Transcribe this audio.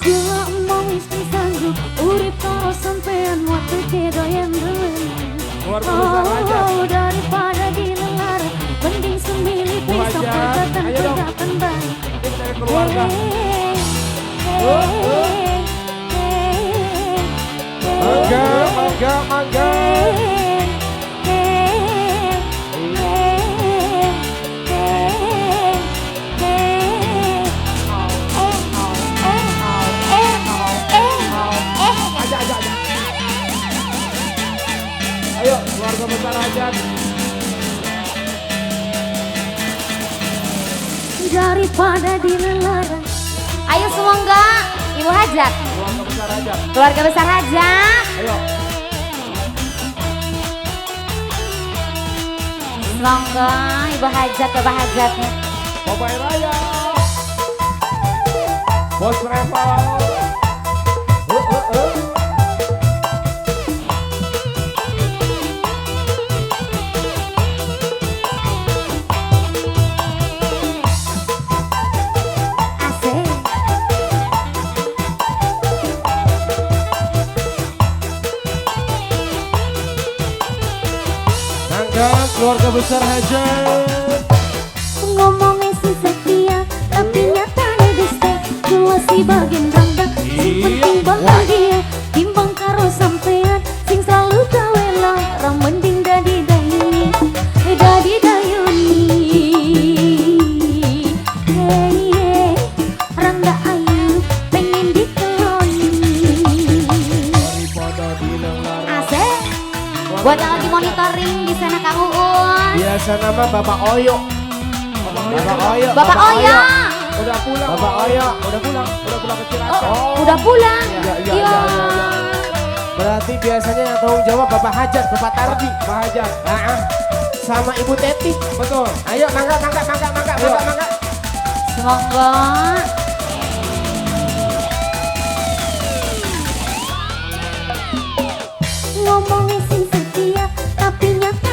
Kula emong wis sanggup urip karo sampean wateke doyan demen. Oh, daripada dilelara mending semilih pisau pegatan pegatan bae. Keluarga. Mangga, mangga, mangga. Aja, aja, aja. Ayo, keluarga besar Hajat. Daripada dilelara. Ayo semoga Ibu Hajat. Keluarga besar Hajat. Keluarga besar Hajat. Ayo. Semoga Ibu Hajat, Bapak Hajatnya. Bapak Raya. Bos Reval. Keluarga besar Hajat. Ngomongnya sih setia, tapi nyatanya dusta. Kula si bagian rangga, sing penting bahagia. Timbang karo sampean, sing selalu gawe lara. Mending dadi dayuni, dadi dayuni. Hey, hey, rangga ayu, pengen dikeloni. Asik. Buat yang lagi monitoring di sana Kang Uun. Biasa nama Bapak Oyo. Bapak Oyo. Bapak Oyo. Udah pulang. Bapak Oyo. Udah pulang. Udah pulang ke Cilacap. Oh, udah pulang. Iya, iya, iya, iya. Berarti biasanya yang tanggung jawab Bapak Hajat, Bapak Tardi. Bapak Hajat. Sama Ibu Teti. Betul. Ayo mangga, mangga, mangga, mangga, mangga, mangga. Semoga. Ngomongnya sing setia, tapi nyata